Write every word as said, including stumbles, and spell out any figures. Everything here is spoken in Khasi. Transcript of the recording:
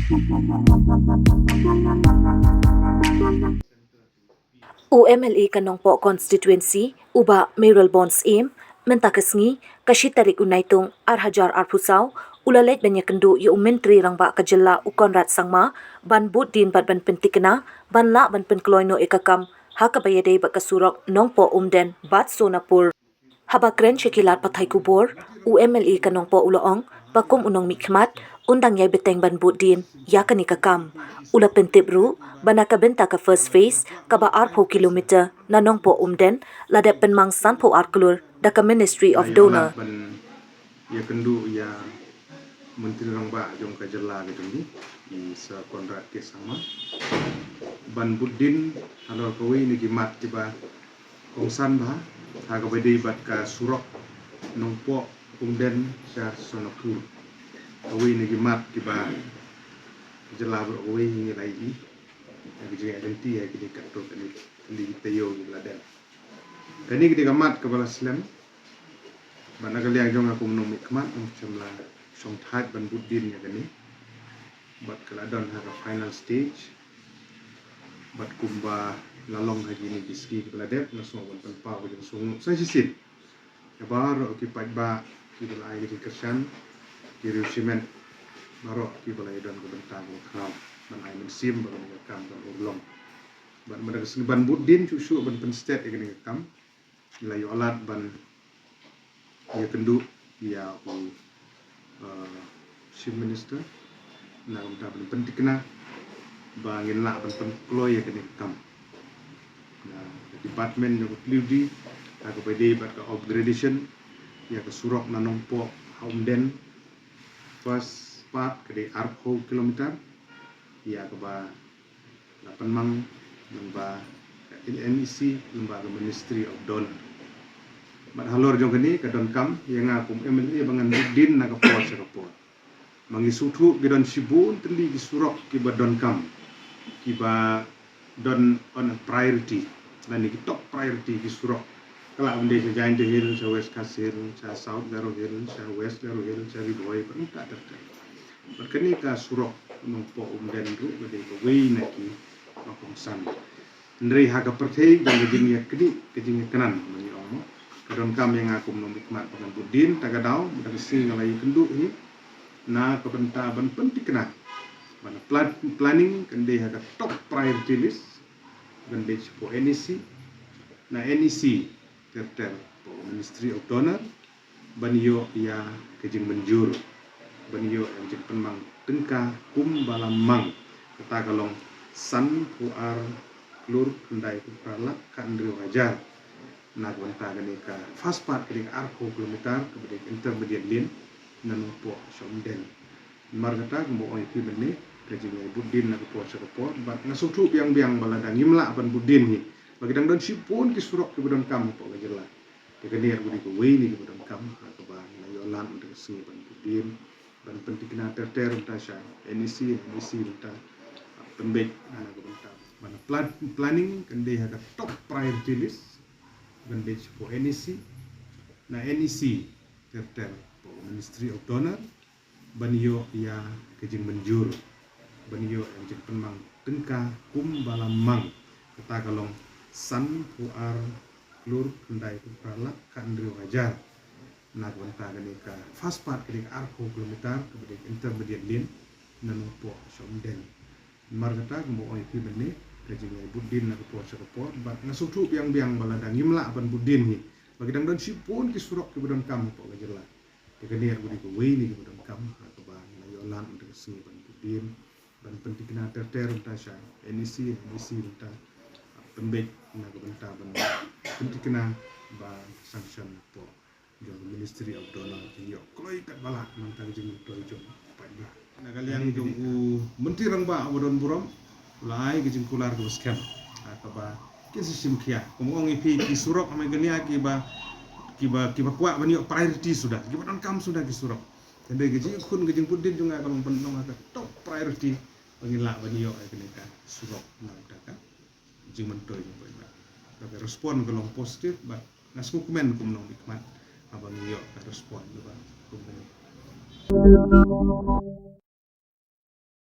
U M L A ka Nongpoh Constituency, u Bah Mayralborn Syiem, mynta ka sngi, ka shi tarik u Naitung, ar hajar arphew saw, u la leit ban ïakynduh ïa u Myntri Rangbah ka Jylla u Conrad Sangma, ban bud dien bad ban pyntikna, ban lah ban pynkloi noh ïa ka kam, ha kaba ïadei bad ka surok Nongpoh Umden bad Sonapur. Haba kren sha ki lad pathai khubor, u M L A ka Nongpoh u la ong, ba kum u nongmihkhmat, un dang ïai bteng ban bud dien ïa kane ka kam. U la pyntip ruh, ba na ka bynta ka first phase, kaba arphew kilometer, na Nongpoh Umden, la dep pynmang sanphew ar klur da ka Ministry of Donor. Ban ïakynduh ïa Myntri Rangbah jong ka jylla ka jong ngi, i Sir Conrad K Sangma, ban bud dien halor kawei na ki mat kiba kongsan bha ha kaba ïadei bad ka surok Nongpoh Umden sha Sonapur. Kawei na ki mat kiba ka jylla baroh kawei ngi la ïohi ïa ka jingïaid lynti ïa kine katto katne tylli ki taïew kiba la dep. Kane ka dei ka mat kaba la slem. Bad na ka liang jong nga kum u nongmihkhmat, nga shem la shongthait ban bud dien ïa kane. Bad ka la don ha ka final stage. Bad kumba la long ha kine ki sngi kiba la dep, nga sngew ban pynpaw ka jingsngewnguh sa shisien ïa baroh ki paidbah kiba la ai ka jingkyrshan, ki riew shimet baroh kiba la ïadon ka bynta kaba khraw ban ai mynsiem ba kane ka kam kan urlong. Bad mynta ka sngi ban bud dien shuh shuh ban pynstet ïa kane ka kam, ngi la ïoh lad ban ïakynduh ïa u, uh, Chief Minister na ka bynta ban pyntikna ba ngin lah ban pynkloi ïa kane ka kam. Na ka department jong ka P W D ha kaba ïadei bad ka upgradation ïa ka surok na Nongpoh ha Umden, first part ka dei arphew kilometer, ïa kaba la pynmang lyngba ka N E C, lyngba ka Ministry of Donor. Bad halor jong kane ka donkam ïa nga kum M L A ba ngan bud dien na ka por sha ka por. Ba ngi sngewthuh ki don shibun tylli ki surok kiba donkam, kiba don on a priority, lane ki top priority ki surok. Ka lah ban dei sha Jaintia Hills, sha West Khasi Hills, sha South Garo Hills, sha West Garo Hills, sha Ri Bhoi, bad kumta ter ter. Bad kane ka surok Nongpoh Umden ruh ka dei kawei na kiba kongsan. Hynrei ha ka pyrthei jong ka jingïaknieh, ka jingïakynad, ba ngi ong mo, ka donkam ïa nga kum u nongmihkhmat ba ngan bud dien, ta ka daw mynta ka sngi nga la ïakynduh hi na ka bynta ban pyntikna ba na plan-, planning kan dei ha ka top priority list, kan dei shapoh N E C, na N E C ter ter, Ministry of Donor, ban ïoh ïa ka jingmynjur, ban ïoh ïa ka jingpynmang tyngka kumba la mang, kata ka long sanphew ar klur khyndai phew phra lak khathynriew hajar. Na ka bynta kane ka first part ka dei ka arphew kilometer kaba dei ka intermediate lane na Nongpoh sha Umden. Namar kata kumba ong ïa phi mynne, ka jingïai bud dien na ka por sha ka por, bad nga sngewthuh biang biang ba lada ngim lah ban bud dien hi, ba ki dang don shibun ki surok kiba donkam hapoh ka jylla. Te kane ruh ka dei kawei na kiba donkam ha kaba ngi la ïoh lad mynta ka sngi ban bud dien, ban pyntikna ter ter mynta sha N E C, N E C mynta pynbeit na ka bynta ba na plan-, planning kan dei ha ka top priority list, kan dei shapoh N E C, na N E C ter ter, Ministry of Donor, ban ïoh ïa ka jingmynjur, ban ïoh ïa ka jingpynmang tyngka kumba la mang, kata ka long sanphew ar klur khyndai phew phra lak khathynriew hajar. Na ka bynta kane ka first part ka dei ka arphew kilometer kaba dei ka intermediate lane na Nongpoh sha Umden. Namar kata kumba ong ïa phi mynne, ka jingïai bud dien na ka por sha ka por, bad nga sngewthuh biang biang ba lada ngim lah ban bud dien hi, ba ki dang don shibun ki surok kiba donkam hapoh ka jylla. Te kane ruh ka dei kawei na kiba donkam ha kaba ngi la ïoh lad mynta ka sngi ban bud dien, ban pyntikna ter ter mynta sha N E C, N E C mynta pynbeit na ka bynta ban pyntikna ba sanction hapoh jong ka Ministry of Donor, ïoh kloi katba lah na ka bynta ka jingmyntoi jong u paidbah. Na ka liang jong u Myntri Rangbah uba don burom, u la ai ka jingkular kaba skhem ha kaba kin sa shim khia. Kumba ong ïa phi, ki surok ha Meghalaya kiba, kiba, kiba kwah ban ïoh priority suda, kiba donkam suda ki surok. Hynrei ka jingkhun, ka jingbud dien jong nga ka long ban long ha ka top priority ba ngin lah ban ïoh ïa kane ka surok na ka bynta ka jingmyntoi jong u paidbah. Bad ka respond ka long positive, bad nga sngewkmen kum u nongmihkhmat haba ngi ïoh ka respond kaba kum kane.